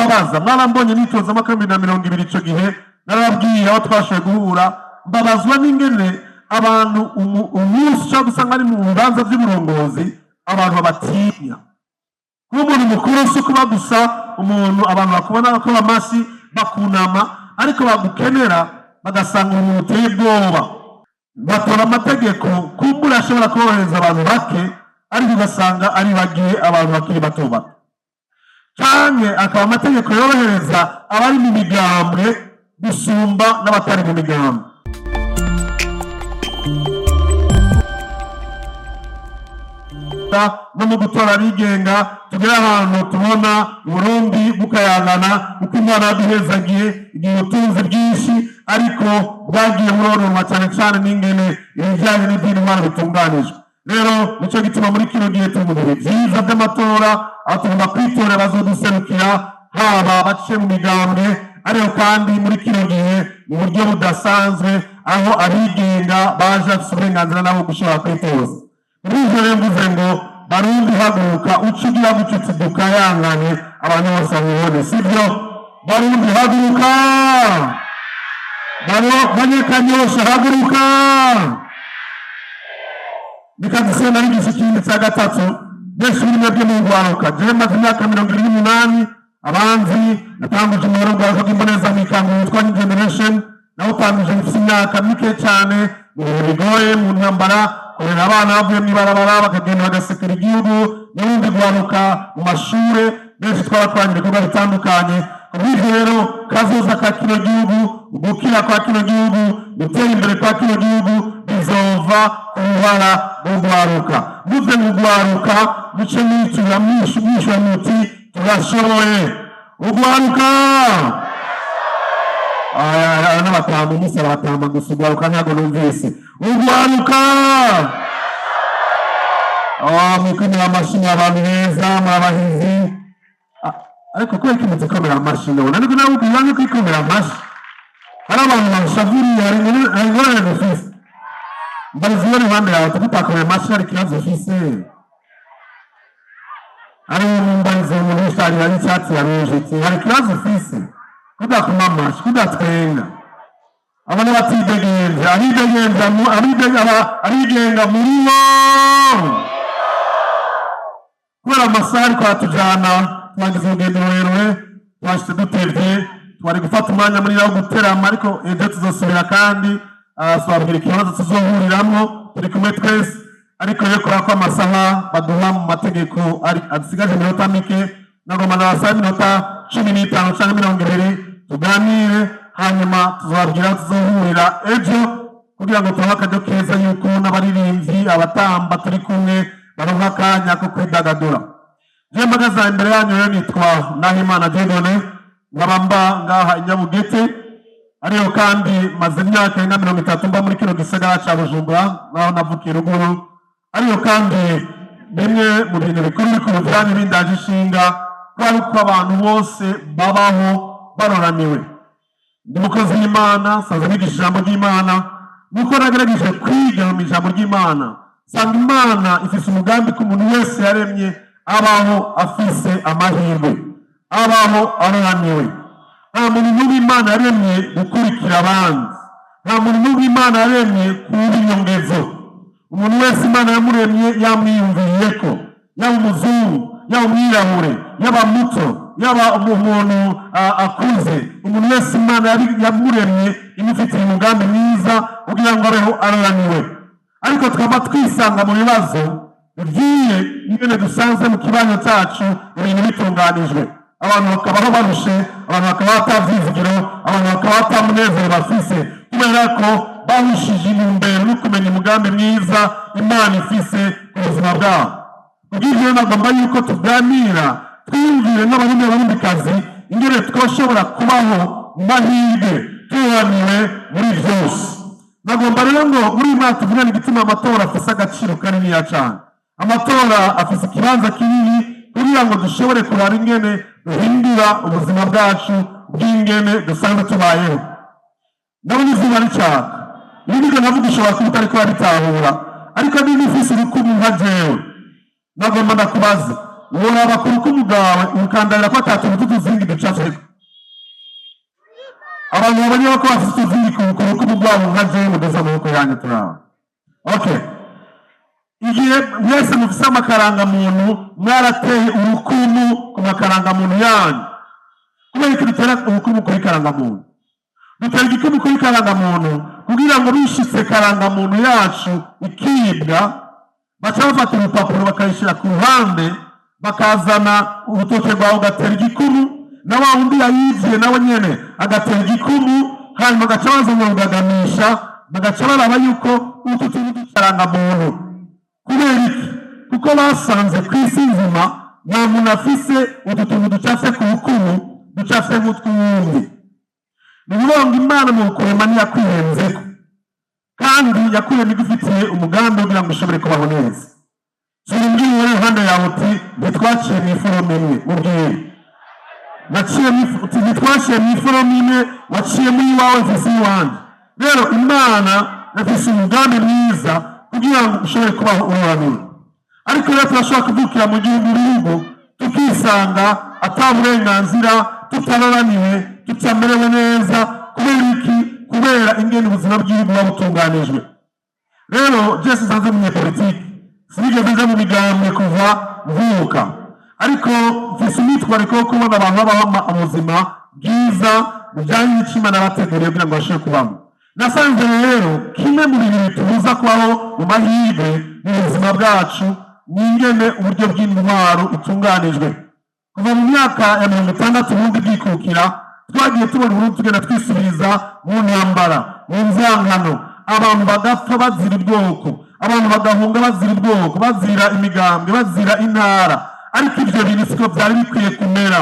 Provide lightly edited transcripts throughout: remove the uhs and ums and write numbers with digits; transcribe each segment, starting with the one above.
Bimbabaza, mwarambonye nitoza mwaka 2020. Ico gihe narababwiye aho twashoboye guhura, mbabazwa n'ingene abantu umunsi ushobora gusanga ari mu bibanza by'uburongozi, abantu babatinya. Kuba umuntu mukuru si ukuba gusa umuntu abantu bakubona bakoma amashyi, bakunama, ariko bagukenera bagasanga umuntu uteye ubwoba. Batora amategeko kumbura ashobora korohereza abantu bake, ariko ugasanga ari bagiye abantu bakiri bato bato, canke akaba amategeko yorohereza abari mu migambwe gusumba n'abatari mu migambwe. No mu gutora abigenga, tugere ahantu tubona Burundi bukayangana, kuko Imana yaduhezagiye igihe ubutunzi bwinshi, ariko bwagiye burononwa cyane cyane n'ingene ibijyanye n'iby'intwaro bitunganijwe. Rero nicyo gituma muri kino gihe turi mu bihe byiza by'amatora, aho tugomba kwitora abazoduserukira, haba abaciye mu migambwe, ariko kandi muri kino gihe mu buryo budasanzwe, aho abigenga baje bafite uburenganzira nabo gushobora kwitoza. Muri ivyo rero mvuze ngo Barundi haguruka, uca ugira gutyo uti dukayangane, abantu bose babibone, sibyo? Barundi haguruka, Banyekanyosha haguruka. Reka dusubire narigisha ikindi cya gatatu. Benshi muri mwebwe mugwaruka, jewe maze imyaka 28. Abanzi, natanguje umuhoro w'urwaruka rw'imboneza mw'ikango witwa New Generation. Nawutanguje mfise imyaka mike cyane, mu bihe bigoye, mu ntambara, kurera abana bavuye mw'ibarabara bakagenda bagasekera igihugu, n'urundi rwaruka mu mashure. Benshi twarakoranye ibikorwa bitandukanye. Kubw'ivyo rero, kazoza ka kino gihugu, gukira kwa kino gihugu, gutera imbere kwa kino gihugu bizova ku ruhara rw'urwaruka. Muve mu rwaruka, muce mwitura mwishura muti turashoboye. Urwaruka aya n'abatamba umunsi abatamba gusa, urwaruka ntabwo numvise. Urwaruka, mwikomera amashyi, muri abantu beza, muri abahizi. Ariko kubera ko muzikomera amashyi none, ariko nawe ubwira no kwikomera amashyi, hari abantu bashavuriye, hari ingorane dufise. Mbariza iyo iruhande yawe tugutakomera amashyi, hari ikibazo ufise? Ari mbariza umuntu w'isharira y'icyatsi yaruje iki, hari ikibazo ufise kudakoma amashyi, kudatwenga? Abo ni abatidegenza, abidegenza, abigenga muri bo. Kubera amasaha ariko aratujana, twagize urugendo rurerure, twashitse dutevye, twari gufata umwanya munini wo guterama, ariko ejo tuzosubira kandi tuzababwira ikibazo tuzohuriramwo turi kumwe twese. Ariko rero kubera ko amasaha baduha mu mategeko ari asigaje iminota mike, nagomba nabasaba iminota 15 canke 20 tuganire, hanyuma tuzababwira aho tuzohurira ejo, kugira ngo tubahe akaryo keza yuko n'abaririmbyi, abatamba turi kumwe baronka akanya ko kwidagadura. Je mpagaze imbere yanyu rero nitwa Nahimana Dieudonné, nkaba mba ngaha i Nyabugete, ariko kandi maze imyaka irenga 30 mba muri kino gisagara ca Bujumbura, naho navukiye ruguru. Ariko kandi bimwe mu bintu bikuru bikuru vyari bindaje ishinga ko ari uko abantu bose babaho baroraniwe. Ndi umukozi w'Imana, nsanzwe nigisha ijambo ry'Imana. Nuko nagerageje kwiga mu ijambo ry'Imana, nsanga Imana ifise umugambi ko umuntu wese yaremye abaho afise amahirwe, abaho aroraniwe. Nta muntu n'umwe Imana yaremye gukurikira abandi, nta muntu n'umwe Imana yaremye kuba inyongezo. Umuntu wese Imana yamuremye yamwiyumviriyeko, yaba umuzungu, yaba umwirabure, yaba muto, yaba umuntu akuze, umuntu wese Imana yamuremye imufitiye umugambi mwiza kugira ngo abeho aroraniwe. Ariko twaba twisanga mu bibazo bigiye ingene dusanze mu kibanza cyacu ibintu bitunganijwe, abantu bakabaho barushe, abantu bakaba batavyizigiro, abantu bakaba batamunezero bafise, kubera ko bahushije intumbero no kumenya umugambi mwiza Imana ifise ku buzima bwabo. Kubw'ivyo rero nagomba yuko tuganira, twiyumvire nk'Abarundi, Abarundikazi, ingene twoshobora kubaho mu mahirwe, tuburaniwe muri vyose. Nagomba rero ngo muri uyu mwaka tuvugane igituma amatora afise agaciro kaniniya cane. Amatora afise ikibanza kinini kugira ngo dushobore kuraba ingene duhindura ubuzima bwacu bw'ingene dusanzwe tubayeho. Ndabona izuba ricaka. Ibi nibyo navuga, ushobora kuba utariko urabitahura, ariko niba ufise urukumu nka jewe, nagomba ndakubaze, woraba ku rukumu rwawe ukandabira ko ata tuntu tw'utuzingi duciyeko? Ducafye abantu babonye ko bafite utuziri ku rukumu rwabo nka jewe, muduze amaboko yanyu turaba. Okay, igihe mwese mufise amakarangamuntu, mwarateye urukumu ku makarangamuntu yanyu. Kubera iki dutera urukumu kuri karangamuntu? Dutera igikumu kuri karangamuntu kugira ngo bishitse karangamuntu yacu ikibwa, baca bafata urupapuro bakayishyira ku ruhande, bakazana urutoke rwawe ugatera igikumu, na wa wundi yayivye nawe nyene agatera igikumu, hanyuma bagaca bazana rugagamisha, bagaca baraba yuko utu tuntu dukarangamuntu. Kubera iki? Kuko basanze ku isi nzima nta muntu afise utu tuntu ducafye ku rukumu ducafye nk'utw'uwundi. Ni ukuvuga ngo Imana mu kurema ntiyakwihenzeko, kandi yakuremye igufitiye umugambi kugira ngo ushobore kubaho neza. Simbwiye uri iruhande yawe uti: "Ntitwaciye mu iforomo imwe." Mubwire naciye mu uti: "Ntitwaciye mu iforomo imwe, waciye mu iwawe, mfise iwanjye." Rero Imana yafise umugambi mwiza kugira ngo ushobore kubaho uroranira. Ariko rero turashobora kuvukira mu gihugu, bihugu, tukisanga ata burenganzira, tutaroraniwe, tutamerewe neza. Kubera iki? Kubera ingene ubuzima bw'igihugu buba butunganijwe. Rero jesi nsanze umunyepolitiki, sinigeze nja mu migambwe kuva mvuka, ariko mfise umwitwariko wo kubona abantu babaho ubuzima bwiza bujyanye n'ico Imana yabateguriye kugira ngo bashobore kubamo. Nasanze rero kimwe mu bintu bitubuza kubaho mu mahirwe mu buzima bwacu ni ingene uburyo bw'intwaro itunganijwe. Kuva mu myaka ya 60 Uburundi bwikukira, twagiye tubona Uburundi tugenda twisubiriza mu ntambara, mu nzangano, abantu bagapfa bazira ubwoko, abantu bagahunga bazira ubwoko, bazira imigambwe, bazira intara. Ariko ibyo bintu siko byari bikwiye kumera,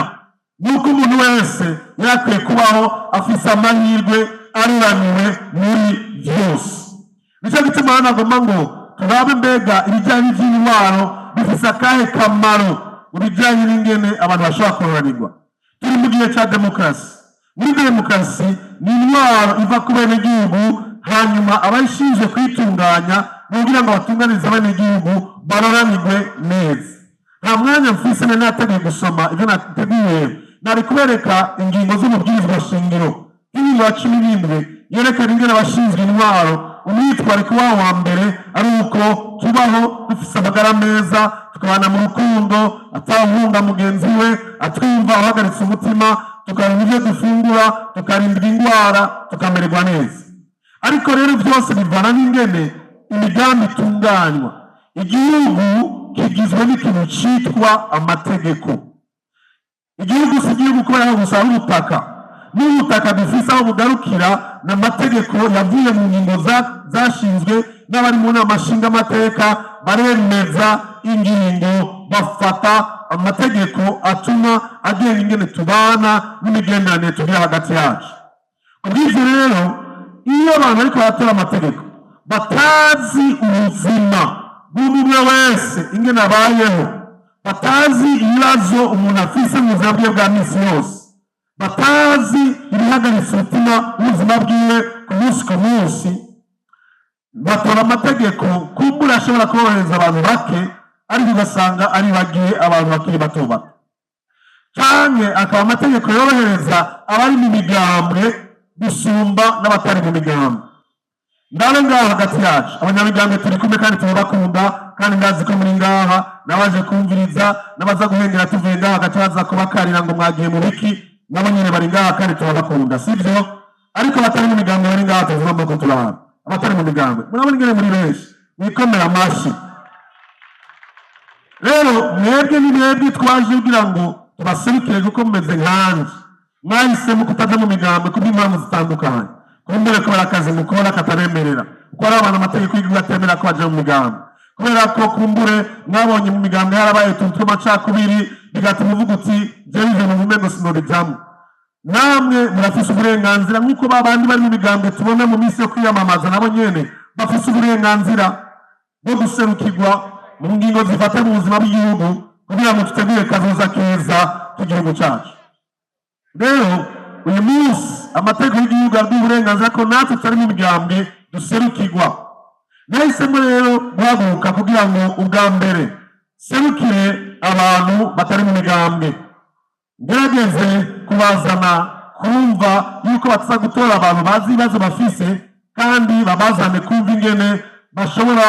nuko umuntu wese yakwiye kubaho afise amahirwe, aruraniwe muri byose. Nicyo gituma hano agomba ngo turabe: mbega ibijyanye by'intwaro bifise akahe kamaro mu bijyanye n'ingene abantu bashobora kororanirwa? Turi mu gihe cya demokarasi. Muri demokarasi ni intwaro iva ku benegihugu, hanyuma abayishinzwe kuyitunganya kugira ngo batunganize abenegihugu baroranirwe neza. Nta mwanya mfise, nari nateguye gusoma ibyo nateguye, nari kubereka ingingo z'umubwirizwa shingiro, nk'ingingo ya 17 yerekana ingene abashinzwe intwaro umwitwariko wabo wa mbere ari uko tubaho dufise amagara meza, tukabana mu rukundo, atawuhunga mugenzi we, atwumva ahagaritse umutima, tukarinda ibyo dufungura, tukarindwa indwara, tukamererwa neza. Ariko rero byose bivana n'ingene imigambi itunganywa. Igihugu kigizwe n'ikintu citwa amategeko. Igihugu si igihugu kubera ko gusa ari ubutaka. N'ubutaka dufise aho bugarukira ni amategeko yavuye mu ngingo zashinzwe n'abari mu nama nshingamateka, baremeza ingingo, bafata amategeko atuma agenga ingene tubana n'imigenderanire tugira hagati yacu. Kubw'ivyo rero, iyo abantu bariko baratora amategeko batazi ubuzima bw'umwe wese ingene abayeho, batazi ibibazo umuntu afise mu buzima bwiwe bwa misi yose, batazi ibihagaritse umutima w'ubuzima bwiwe ku munsi ku munsi, batora amategeko kumbura ashobora korohereza abantu bake, ariko ugasanga ari bagiye abantu bakiri bato bato, canke akaba amategeko yorohereza abari mu migambwe gusumba n'abatari mu migambwe. Ndabe ngaha hagati yacu abanyamigambwe turi kumwe, kandi turabakunda, kandi ndazi ko muri ngaha n'abaje kumviriza, n'abaza guhengera tuvuye ngaha hagati baza kubakarira ngo mwagiye mu biki, nabo nyene bari ngaha kandi turabakunda, sibyo? Ariko abatari mu migambwe bari ngaha, tuvuga ko turahana abatari mu migambwe. Murabona ingene muri benshi, mwikomera amashi. Rero mwebwe ni mwebwe twaje kugira ngo tubaserukire, kuko mumeze nkanje, mwahisemo kutaja mu migambwe kubw'impamvu zitandukanye, kumbere kubera akazi mukora katabemerera, kuko hari abantu amategeko y'igihugu atemera ko baja mu migambwe, kubera ko kumbure mwabonye mu migambwe harabaye utuntu tw'amacakubiri, bigatuma uvuga uti: "Jewe ivyo numva umengo sinobijamwo." Namwe murafise uburenganzira nk'uko ba bandi bari mu migambwe tubona mu minsi yo kwiyamamaza, nabo nyene bafise uburenganzira bwo guserukirwa mu ngingo zifata mu buzima bw'igihugu, kugira ngo dutegure kazoza keza k'igihugu cyacu. Rero uyu munsi amategeko y'igihugu aduha uburenganzira ko natwe tutari mu migambwe duserukirwa. Nahisemo rero guhaguruka kugira ngo ubwa mbere serukire abantu batari mu migambwe, ngerageze kuvuga. Kubazana kumva yuko bataza gutora abantu bazi ibibazo bafise, kandi babazane kumva ingene bashobora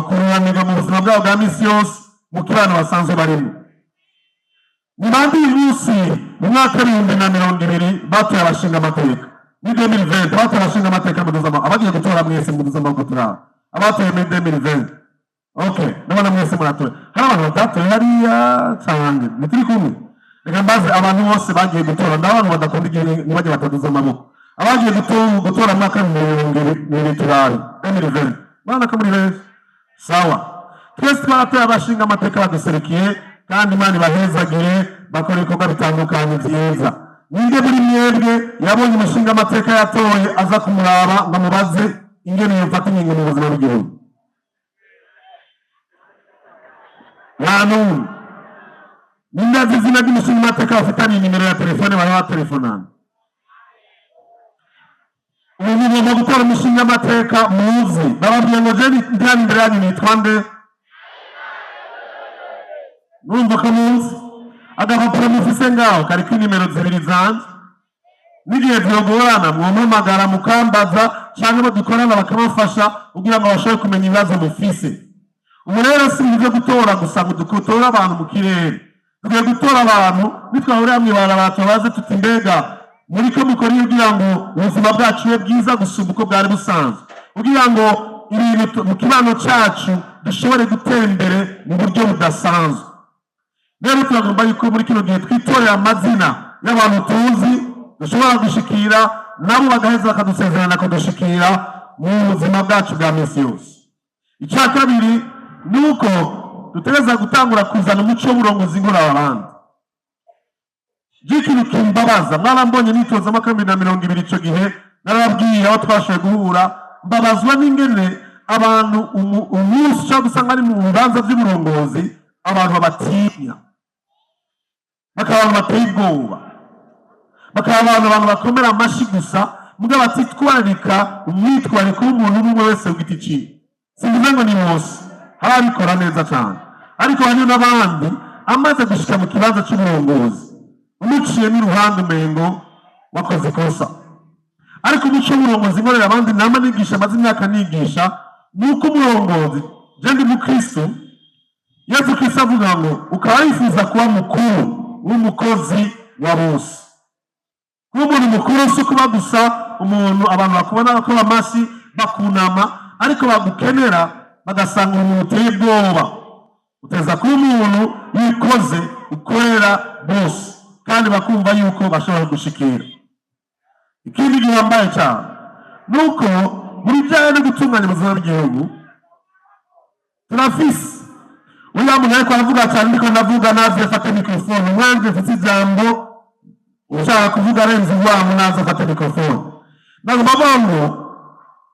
kururanirwa mu buzima bwabo bwa misi yose mu kibano basanzwe barimo. Ni bande uyu munsi mu mwaka w'2020 batoye abashinga amateka muri 2020? Batoye abashinga amateka, muduze amaboko. Abagiye gutora mwese, muduze amaboko turaba abatoye muri 2020. Okay, ndabona mwese muratoye. Hari abantu batatoye hariya cange ntituri kumwe. Reka mbaze abantu bose bagiye gutora. Ndabona abantu badakunda igihe, ntibajye bataduza amaboko. Abagiye gutora mu mwaka w'2020 turabe 2020, murabona ko muri benshi. Sawa, twese twaratoye abashinga amateka baduserukiye, kandi Imana ibahezagire, bakora ibikorwa bitandukanye byiza. Ninde muri mwebwe yabonye umushinga amateka yatoye aza kumuraba ngo amubaze ingene yofata ingingo mu buzima bw'igihugu? Nta n'umwe. Ninde azi izina ry'umushinga amateka, bafitanye nimero ya telefone, baba batelefonana? Ubu mugomba gukora umushinga amateka muzi. Bababwiye ngo je ndi hano imbere yanyu nitwa nde? Numva ko muzi. Agapapuro mufise ngaho kariko inimero zibiri zanje. N'igihe vyogorana, mwompamagara mukambaza, canke abo dukorana bakabafasha kugira ngo bashobore kumenya ibibazo mufise. Ubu rero si ibintu vyo gutora gusa ngo dutore abantu mu kirere. Tugiye gutora abantu nitwahurira mw'ibarabara, tubabaze tuti: "Mbega muriko mukora iyo kugira ngo ubuzima bwacu bube bwiza gusumba uko bwari busanzwe, kugira ngo ibintu mu kibano cacu dushobore gutera imbere mu buryo budasanzwe?" Rero turagomba yuko muri kino gihe twitorera amazina y'abantu tuzi dushobora gushikira, nabo bagaheza bakadusezerana kudushikira mu buzima bwacu bwa minsi yose. Icya kabiri ni uko dutegereza gutangura kuzana umuco w'uburongozi ngorora abandi. Ikintu kimbabaza, mwarambonye nitoza mwaka w'2020, ico gihe narababwiye aho twashoboye guhura, mbabazwa n'ingene abantu umunsi ushobora gusanga ari mu bibanza by'uburongozi, abantu babatinya, bakaba abantu bateye ubwoba, bakaba abantu bakomera amashyi gusa, mugabo batitwararika umwitwariko w'umuntu umwe wese ku giti ciwe. Simvuze ngo ni bose, hari ababikora neza cyane, ariko hariho n'abandi amaze gushika mu kibanza c'uburongozi, umuciye n'iruhande umengo wakoze ikosa. Ariko umuco w'uburongozi nkorera abandi nama nigisha, maze imyaka nigisha, ni uko umurongozi, je ndi mukristo, Yesu Kristo avuga ngo ukaba wifuza kuba mukuru w'umukozi wa bose. Kuba umuntu mukuru si ukuba gusa umuntu abantu bakubona bakoma amashyi, bakunama, ariko bagukenera bagasanga umuntu uteye ubwoba. Uteza kuba umuntu yikoze, ukorera bose, kandi bakumva yuko bashobora gushikira. Ikindi gihambaye cyane ni uko mu bijyanye no gutunganya ubuzima bw'igihugu, turafise uriya muntu ariko aravuga cyane. Ndiko ndavuga, naze afate mikrofone. Umwanzi mfite ijambo, ushaka kuvuga arenze urwamo, naze afate mikrofone. Nagomba kuvuga ngo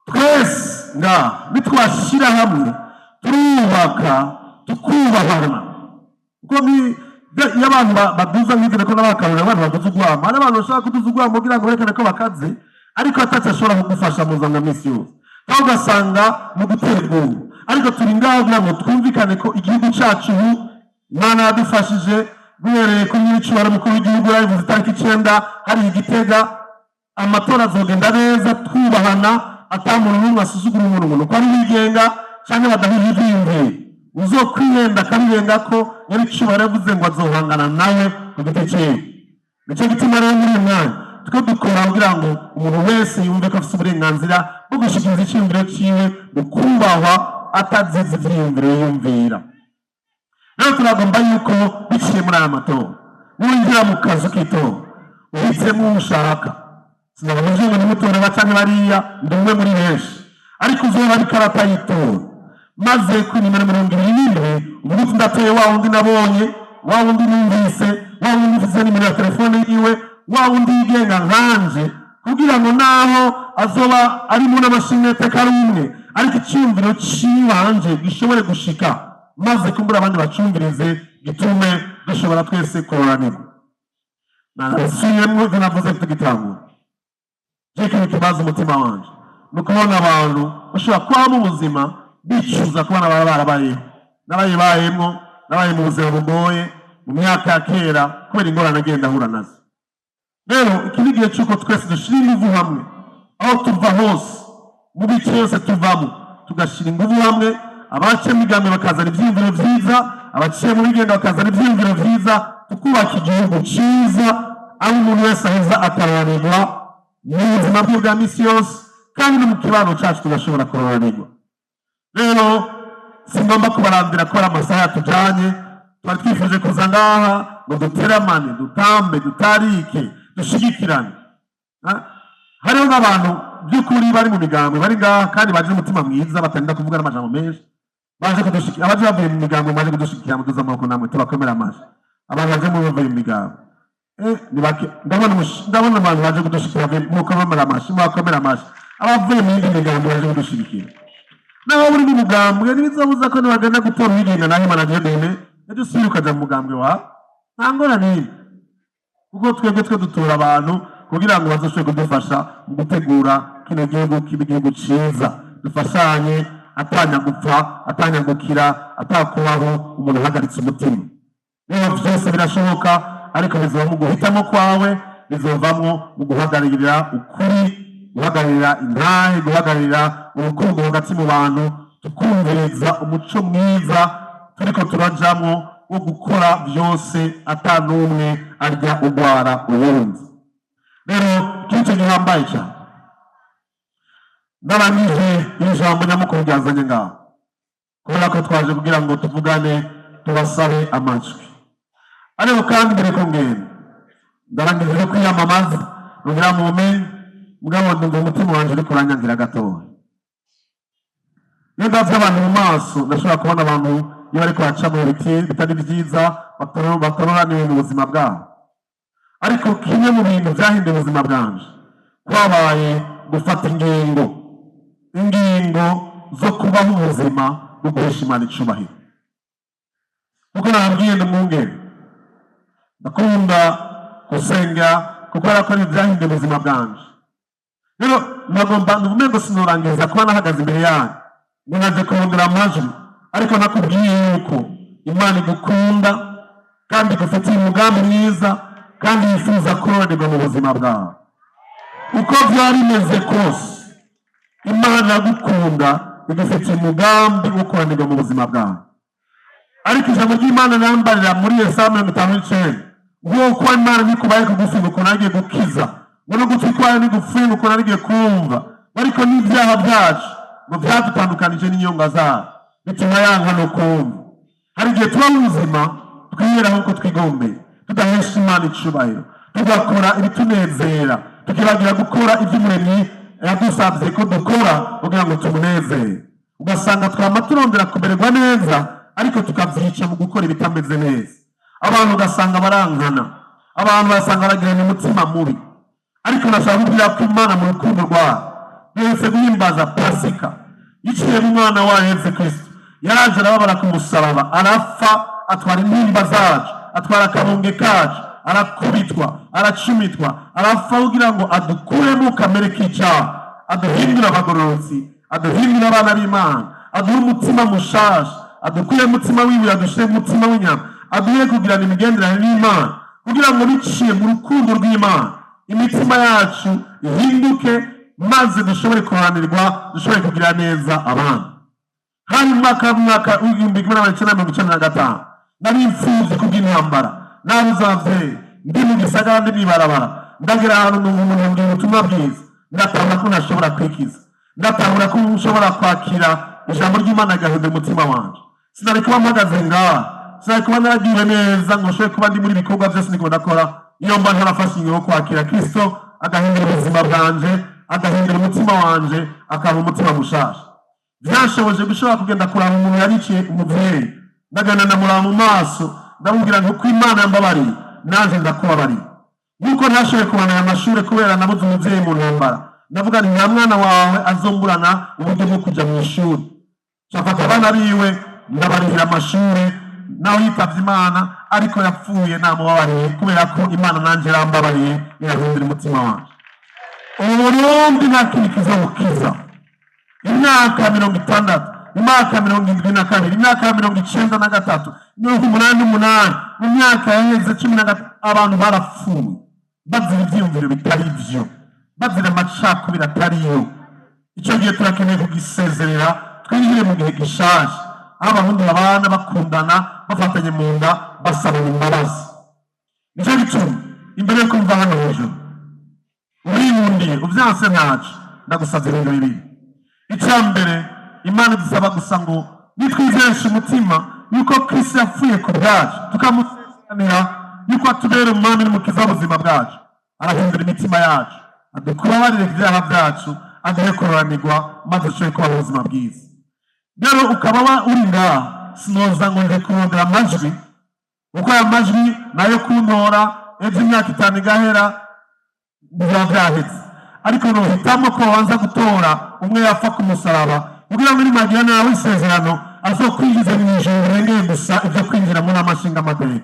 twese ngaha nitwashyira hamwe, turubaka, tukubahana, kuko iyo abantu baduza nk'ivyo ko n'abakarura, abantu baduza urwamo, hari abantu bashaka kuduza urwamo kugira ngo berekane ko bakaze, ariko ataco ashobora kugufasha mu buzima bwa misi yose, kandi ugasanga mu gutera ubwoba. Ariko turi ngaho kugira ngo twumvikane ko igihugu cacu ubu Imana yadufashije, duhereye kuri nyir'icyubahiro umukuru w'igihugu yabivuze itariki 9 hari igitega, amatora azogenda neza, twubahana, ata muntu n'umwe asuzugura umuntu ngo nuko ari wigenga canke badahuje ivyiyumviro. Uzokwihenda akabirenga ko nyir'icyubahiro yavuze ngo azohangana nawe ku giti ciwe. Nico gituma rero muri uyu mwanya twe dukora kugira ngo umuntu wese yumve ko afise uburenganzira bwo gushikiriza iciyumviro ciwe mu kubahwa, atazize ivyiyumviro yiyumvira. Rero turagomba yuko biciye muri aya matora, niwinjira mu kazu k'itora, uhitsemo uwo ushaka. Sinabavuze ngo nimutore ba canke bariya, ndi umwe muri benshi, ariko uzoba ari ikarata y'itora, maze ku nimero 27 uvuga uti: "Ndatoye wa wundi nabonye, wa wundi numvise, wa wundi ufise nimero ya telefone yiwe, wa wundi yigenga nkanje," kugira ngo naho azoba ari mu n'amashingateka ari umwe, ariko iciyumviro ciwanje gishobore gushika, maze kumbura abandi bacumvirize, gitume dushobora twese kororanirwa. Nasubiyemwo ivyo navuze tugitangura. Je ikintu kibaza umutima wanje ni ukubona abantu bashobora kubaho mu buzima bicuza kubona baba barabayeho. Narayibayemwo, nabaye mu buzima bugoye mu myaka ya kera kubera ingorane agenda ahura nazo. Rero iki ni igihe cy'uko twese dushyira ingufu hamwe, aho tuva hose, mu bice yose tuvamo, tugashyira ingufu hamwe. Abaciye mu migambi bakazana ibyiyumviro byiza, abaciye mu bigenda bakazana ibyiyumviro byiza, tukubaka igihugu cyiza aho umuntu wese aheza akaroranirwa mu buzima bwe bwa misi yose, kandi no mu kibano cyacu tugashobora kuroranirwa. Rero singomba kubarambira kubera amasaha yatujanye. Twari twifuje kuza ngaha ngo duteramane, dutambe, dutarike, dushigikirane. Hariho n'abantu by'ukuri bari mu migambwe bari ngaha kandi baje n'umutima mwiza, batarinda kuvuga n'amajambo menshi, baje kudushigikira. Abaje bavuye mu migambwe baje kudushigikira, muduze amaboko namwe tubakomere amashyi. Abantu baje mu bavuye mu migambwe, ni bake. Ndabona abantu baje kudushigikira, mukomere amashyi, mubakomere amashyi. Abavuye mu yindi migambwe baje kudushigikira, naho uri mu mugambwe ntibizobuza ko nibagenda gutora uwigenga nawe Imana Dieudonné, ejo usubira ukaja mu mugambwe wawe, nta ngorane n'imwe, kuko twebwe twe dutora abantu kugira ngo bazoshobore kudufasha mu gutegura kino gihugu kiba igihugu ciza, dufashanye, atanya gupfa, atanya gukira, atakubaho umuntu ahagaritse umutima. Rero byose birashoboka, ariko bizova mu guhitamo kwawe, bizovamwo mu guhagararira ukuri, guhagararira intahe, guhagararira urukundo hagati mu bantu, tukumviriza umuco mwiza turiko turajamwo wo gukora byose ata n'umwe arya ugwara uwundi. Rero kintu gihambaye cyane, n'abanyije iri jambo nyamukuru ryazanye ngaho, kubera ko twaje kugira ngo tuvugane, tubasabe amajwi. Ariko kandi mbere ko ngenda, ndarangije kwiyamamaza nugira mumenye, mugabo ndumva umutima wanje uriko uranyangira gatoya. Iyo ndavye abantu mu maso, ndashobora kubona abantu iyo bariko baca mu biti bitari vyiza, bataroraniwe mu buzima bwabo. Ariko kimwe mu bintu vyahinduye ubuzima bwanje kwabaye gufata ingingo zo kubaho ubuzima bwo guhesha Imana icubahiro. Kuko nababwiye, ndi umwungere, ndakunda gusenga kuko arakora ibyahinduye ubuzima bwanje. Rero nagomba nvume ngo sinorangiza kuba nahagaze imbere yanyu ngo naje kurondera amajwi, ariko nakubwiye yuko Imana igukunda kandi igufitiye umugambi mwiza kandi yifuza kuroranirwa mu buzima bwawe. Uko byari bimeze kose, Imana iragukunda, igufitiye umugambi wo kuroranirwa mu buzima bwawe. Ariko ijambo ry'Imana nambarira muri Yesaya 59 nk'uko Imana nikubaye kugufi ngo ukuntu agiye gukiza, ngo no gutwi kwayo nigupfuye ngo ukuntu agiye kumva, ariko n'ibyaha byacu ngo byadutandukanije n'inyonga zayo, bituma yanka no kumva. Hari igihe tuba mu buzima twiheraho uko twigombeye, tudahesha Imana icubahiro, tugakora ibitunezera, tukibagira gukora ibyo Umuremyi yadusabye ko dukora kugira ngo tumunezere. Ugasanga twama turondera kumererwa neza, ariko tukavyica mu gukora ibitameze neza. Abantu ugasanga barankana, abantu basanga baragirana umutima mubi. Ariko nashaka kubwira ko Imana mu rukundo rwayo duherutse guhimbaza Pasika, yiciye mu mwana wayo Yesu Kristo, yaraje arababara ku musaraba, arapfa, atwara intimba zacu, atwara akabunge kacu, arakubitwa, aracumitwa, arapfa kugira ngo adukuremo kamere k'icyaha, aduhindure abagororotsi, aduhindure abana b'Imana, aduhe umutima mushasha, adukure umutima w'ibuye, adushire umutima w'inyama, aduhe kugirana imigenderanire n'Imana, kugira ngo biciye mu rukundo rw'Imana imitima yacu ihinduke, maze dushobore kuroranirwa, dushobore kugira neza abandi. Hari mu mwaka w'1995, nari imfuvyi kubw'intambara, nabuze abavyeyi, ndi mu gisagara, ndi mw'ibarabara. Ndagera ahantu numva umuntu ambwira ubutumwa bwiza, ndatahura ko ntashobora kwikiza, ndatahura ko nshobora kwakira ijambo ry'Imana agahindura umutima wanje. Sinari kuba mpagaze ngaha, sinari kuba naragiwe neza ngo nshobore kuba ndi muri ibikorwa byose ndiko ndakora, iyo mba ntarafashe ingingo yo kwakira Kristo agahindura ubuzima bwanje, agahindura umutima wanje, akaba umutima mushasha. Byashoboje gushobora kugenda kuraba umuntu yariciye umuvyeyi, ndagana ndamuraba mu maso, ndamubwira nti: "Uko Imana yambabariye, nanje ndakubabariye." Nk'uko ntashoboye kubana aya mashuri kubera nabuze umuvyeyi mu ntambara, ndavuga nti: "Nta mwana wawe azomburana uburyo bwo kuja mu ishuri." Nshafata abana biwe ndabarihira amashuri, naho yitavye Imana, ariko yapfuye namubabariye, kubera ko Imana nanje yarambabariye, irahindura umutima wanje. Uburundi nta kintu kizobukiza. Imyaka 60, imyaka 72, imyaka 93, 88, mu myaka yaheze 13, abantu barapfuye. Bazira ibyiyumviro bitari byo, bazira amacakubiri atariyo. Icyo gihe turakeneye kugisezerera, twinjire mu gihe gishaje, aho Abarundi babana bakundana, bafatanye mu nda, basabana imbabazi. Nicyo gituma imbere yo kumva hano hejuru urinkundiye, ubyanse ntaco, ndagusabye ibintu bibiri. Icya mbere, Imana idusaba gusa ngo nitwizereshe umutima yuko Kristo yapfuye ku bwacu, tukamusezeranira yuko atubera Umwami n'Umukiza w'ubuzima bwacu, arahindura imitima yacu, adukubabarire ibyaha byacu, aduhe kuroranirwa, maze dushobore kubaho ubuzima bwiza. Rero ukaba uri ngaha, sinoza ngo nje kurondera amajwi, kuko aya majwi nayo kuntora ejo, imyaka 5 igahera, biba byahetse. Ariko nuhitamo ko babanza gutora umwe yapfa ku musaraba, kugira ngo nimagira nawe isezerano, azokwinjiza mu ijuru birengeye gusa ibyo kwinjira muri amashinga amadeni,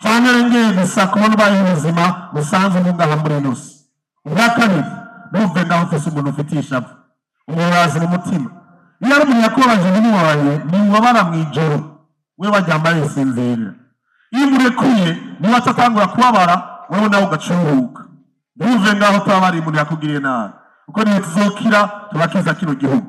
cyangwa arengeye gusa kubona ubayeho ubuzima busanzwe ngaha muri ino si. Ubwa kabiri, ntuve ngaho ufise umuntu ufitiye ishavu, umurazi mu mutima. Iyo ari umuntu yakubabaje, ntimubabaye, ntiwubabara mu ijoro, we waryama yisinzirira. Iyo umurekuye, niba atatangura kubabara, wowe nawe ugacuruka. Ntuve ngaho utababariye umuntu yakugiriye nabi, kuko niyo tuzokira turakiza kino gihugu.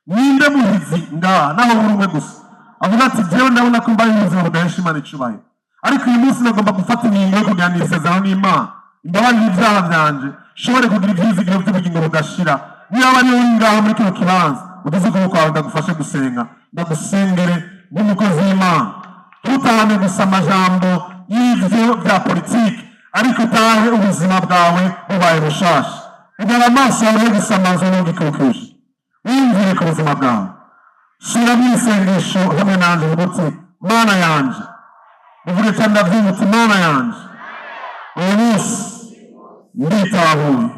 Ninde muhizi ngaha, naho buri umwe gusa avuga ati: "Jewe ndabona ko mbaye ubuzima budahesha Imana icubahiro, ariko uyu munsi nagomba gufata ingingo yo kuganira isezerano n'Imana, imbabarire ibyaha byanje, nshobore kugira ibyizigiro by'ubugingo budashira"? Niba ari uri ngaho muri kino kibanza, uduze ukuboko kwawe, ndagufashe gusenga, ndagusengere nk'umukozi w'Imana. Ntutahane gusa amajambo y'ibyo bya politiki, ariko utahe ubuzima bwawe bubaye bushasha. Ugara amaso yawe gusa, amazu n'ugikukuje, wiyumvire ku buzima bwawe, shyiramo isengesho hamwe nanjye, uvuga uti: "Mana yanje." Uvuge cyane, ndabyumva, uti: "Mana yanje, uyu munsi nditahuye,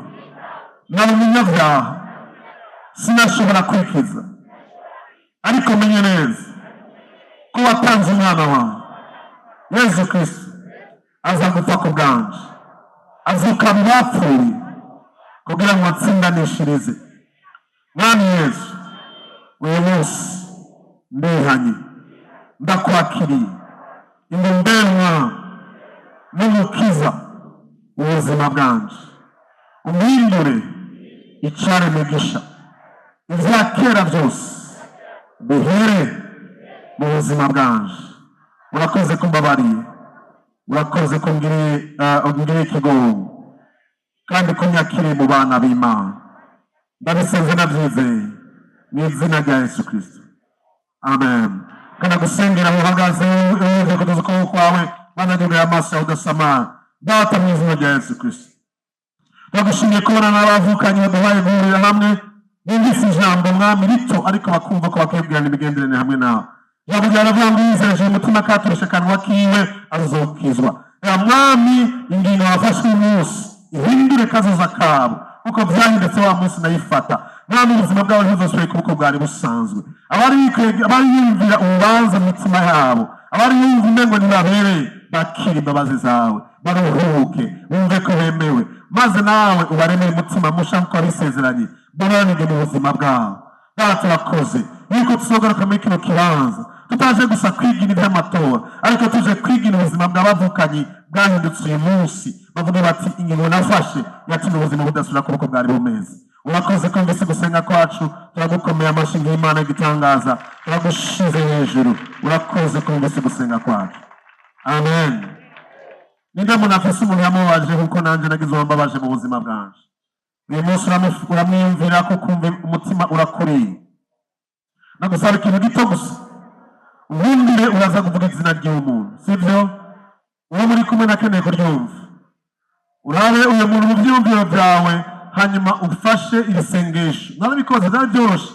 nari umunyabyaha, sinashobora kwikiza, ariko menye neza ko watanze umwana wawe Yezu Kristo, aza gupfa ku bwanje, azuka mu bapfuye kugira ngo atsindanishirize. Mwami Yesu, uyu munsi ndihanye, ndakwakiriye, ngo mbere Umwami n'Umukiza ubuzima bwanje, umpindure icyaremwe gisha, ibya kera byose bihere mu buzima bwanje. Urakoze ko mbabariye, urakoze ko ngiriye ikigongo, kandi ko nyakiriye mu bana b'Imana. Ndabisenze nabyizeye mu izina rya Yesu Kirisito, amen." Kana gusengera aho uhagaze, wumve kutuza ukuboko kwawe, banagurira amaso yawe, udasamara. Data, mu izina rya Yesu Kirisito, turagushimiye kubona n'abavukanye baduhaye guhurira hamwe, bumvise ijambo, Mwami, rito, ariko bakumva ko bakibwirana imigenderanire hamwe nawe. Ijambo ryawe riravuga ngo uyizereje umutima akaturisha akanwa kiwe azokizwa. Ya Mwami, ingingo wafashwe uyu munsi ihindure kazoza kabo, kuko byahindutse wa munsi nayifata. Mwami, ubuzima bwabo ntibuzosubire kuba uko bwari busanzwe. Abari biyumvira urubanza mu mitima yabo, abari bumva umengo ntibabereye, bakira imbabazi zawe, baruhuke, bumve ko bemewe, maze nawe ubaremere umutima musha nk'uko wabisezeranye, baranige mu buzima bwabo. Data, turakoze yuko tuzogaruka muri kino kibanza tutaje gusa kwigira iby'amatora, ariko tuje kwigira ubuzima bw'abavukanyi bwahindutse uyu munsi, bavuga bati: "Ingingo nafashe yatumye ubuzima budasubira kuba uko bwari bumeze." Urakoze ko mbese gusenga kwacu, turagukomeye amashyi nk'Imana y'igitangaza, turagushize hejuru. Urakoze ko mbese gusenga kwacu, amen. Ninde muntu afise umuntu yamubabaje, nkuko nanjye nagize uwambabaje mu buzima bwanje? Uyu munsi uramwiyumvira ko kumva umutima urakuriye. Nagusaba ikintu gito gusa, ubundi uraza kuvuga izina ry'uwo muntu, sibyo? Uwo muri kumwe nakeneye kuryumva. Urabe uyu muntu mu byiyumviro byawe, hanyuma ufashe iri sengesho. Narabikoze, byari byoroshe,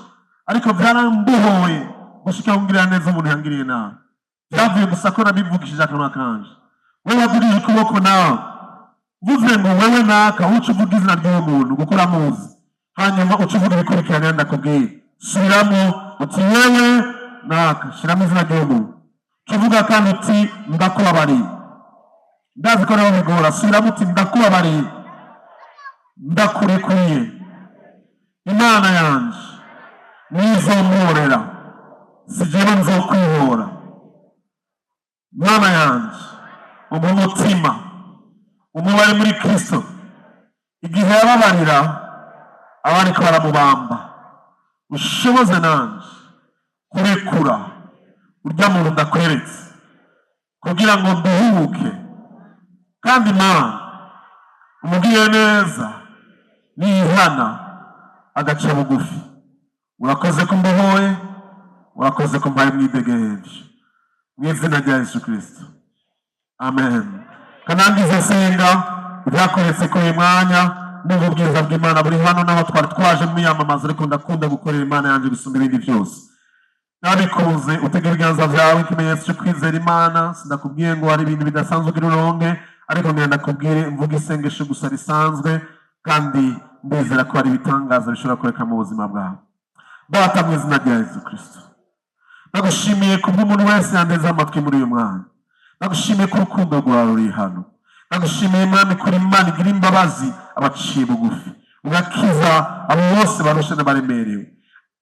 ariko byarambohoye gushika ngirira neza umuntu yangiriye nabi. Byavuye gusa ko nabivugishije akanwa kanje. Wowe wadugije ukuboko, nawe uvuze ngo: "Wewe naka", uca uvuga izina ry'uwo muntu kuko uramuzi, hanyuma uca uvuga ibikurikirana ndakubwira. Subiramo uti: "Wewe naka", shiramo izina ry'uwo muntu. Uca uvuga kandi uti: "Ndakubabariye." Ndazi ko nawe bigora. Subiramo uti: "Ndakubabariye, ndakurekuriye, Imana yanje nizomporera, si jewe nzokwihora. Mana yanje, umpa umutima Umwe wari muri Kristo igihe yababarira abariko baramubamba, ushoboze nanje kurekura urya muntu ndakweretse kugira ngo nduhuke. Kandi Imana umubwiye neza nihana agaca bugufi. Urakoze ko mbohoye, urakoze ko mbaye mwidegereje, mu izina rya Yesu Kristo, amen. Kanangize senga ibyakoretse kuri uyu mwanya. N'ubu ubwiza bw'Imana buri hano, naho twari twaje mu iyamamaza, ariko ndakunda gukorera Imana yanjye gusumba ibindi byose. Nabikunze utega ibiganza byawe, ikimenyetso cyo kwizera Imana. Sindakubwiye ngo hari ibintu bidasanzwe ugira uronke, ariko ngira ndakubwire mvuga isengesho gusa risanzwe, kandi ndizera ko hari ibitangaza bishobora kureka mu buzima bwawe. Data, mu izina rya Yesu Kristo, ndagushimiye kubw'umuntu wese yanteze amatwi muri uyu mwanya. Ndagushimiye ko urukundo rwawe ruri hano. Ndagushimiye, Mwami, kuri Imana igira imbabazi abaciye bugufi, ugakiza abo bose barushe n'abaremerewe.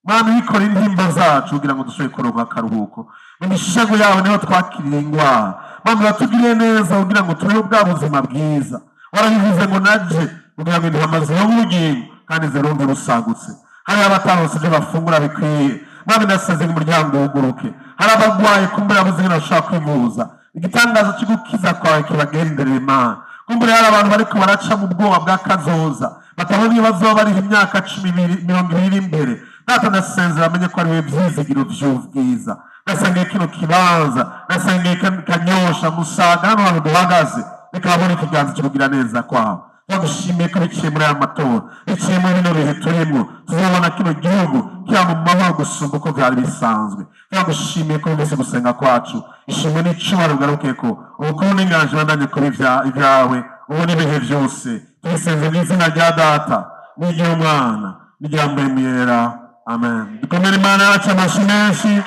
Mwami, wikora intimba zacu kugira ngo dushobore kuronka akaruhuko. Mu mishago yawe niho twakiriye indwara. Mwami, watugiriye neza kugira ngo tubeho bwa buzima bwiza. Warabivuze ngo naje kugira ngo intama zironke ubugingo kandi zironke busagutse. Hari abataronse ibyo bafungura bikwiye. Mwami, ndaseze ngo umuryango wuguruke. Hari abarwaye, kumbura yabuze ingene bashobora kwivuza. Igitangaza cyo gukiza kwawe kibagenderera, Imana. Kumbura hari abantu bariko baraca mu bwoba bw'akazoza, batabona iyo bazoba bariho imyaka 10, 20 iri imbere. Data, ndasenze bamenye ko ari we vyizigiro vy'ubwiza. Ndasengeye kino kibanza, ndasengeye Kanyosha, Musaga, hano hantu duhagaze, reka babone ikiganza cyo kugira neza kwawe. Ndagushimiye ko biciye muri aya matora, biciye muri bino bihe turimo, tuzabona kino gihugu kiba mu mahoro gusumba uko byari bisanzwe. Ndagushimiye ko wumvise gusenga kwacu. Ishimwe n'icubahiro bigaruke ko ubukuru n'inganji bandanye kuba ibyawe ubu n'ibihe byose. Tubisenze mu izina rya Data n'iry'Umwana n'irya Mpwemu Yera, amen. Dukomere Imana yacu amashyi menshi.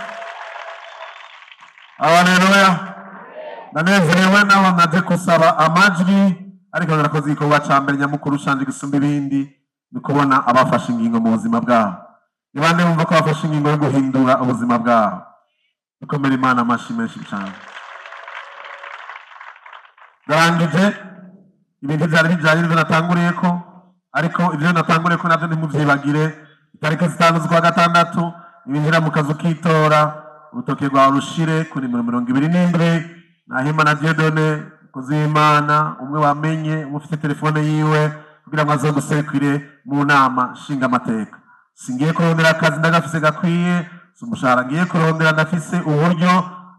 Haleluya! Ndanezerewe naho naje gusaba amajwi, ariko narakoze igikorwa ca mbere nyamukuru canje gusumba ibindi, ni ukubona abafashe ingingo mu buzima bwabo. Ni bande bumva ko bafashe ingingo yo guhindura ubuzima bwabo? Dukomere Imana amashyi menshi cyane. Ndarangije. Ibintu byari bijyanye n'ibyo natanguriyeko, ariko ibyo natanguriyeko nabyo ntimubyibagire. Itariki 5 z'ukwa 6, ibinjira mu kazu k'itora, urutoke rwawe rushire ku nimero 27, Nahimana Dieudonné, umukozi w'Imana umwe wamenye, umwe ufite telefone yiwe, kugira ngo azoguserukire mu Nama Nshingamateka. Singiye kurondera akazi, ndagafise gakwiye. Si umushahara ngiye kurondera, ndafise uburyo,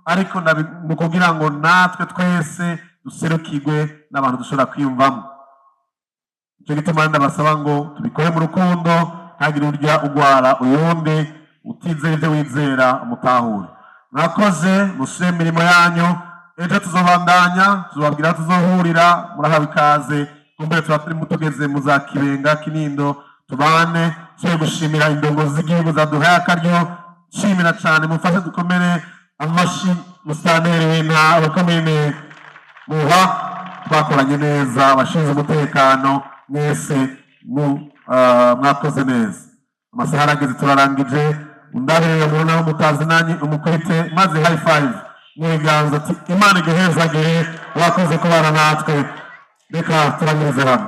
ariko ni ukugira ngo natwe twese duserukirwe n'abantu dushobora kwiyumvamo. Nicyo gituma ndabasaba ngo tubikore mu rukundo, ntagire urya ugwara uyundi, utizera ibyo wizera umutahure. Mwakoze, musubire mu mirimo yanyu. Ejo tuzobandanya, tuzobabwira aho tuzohurira. Murahawe ikaze. Kumbure tuba turimo tugeze mu za Kibenga, Kinindo, tubane. Tugiye gushimira indongozi z'igihugu zaduhaye akaryo. Nshimira cyane, mufashe dukomere amashi musitanteri w'intara wa komine Muha, twakoranye neza, abashinzwe umutekano mwese mwakoze neza. Amasaha arageze, turarangije. Undabirira umuntu nawe mutazi nanyi umukubite maze high five mu biganza, ati Imana iguhezagire, wakoze kubana natwe. Reka turangirize hano.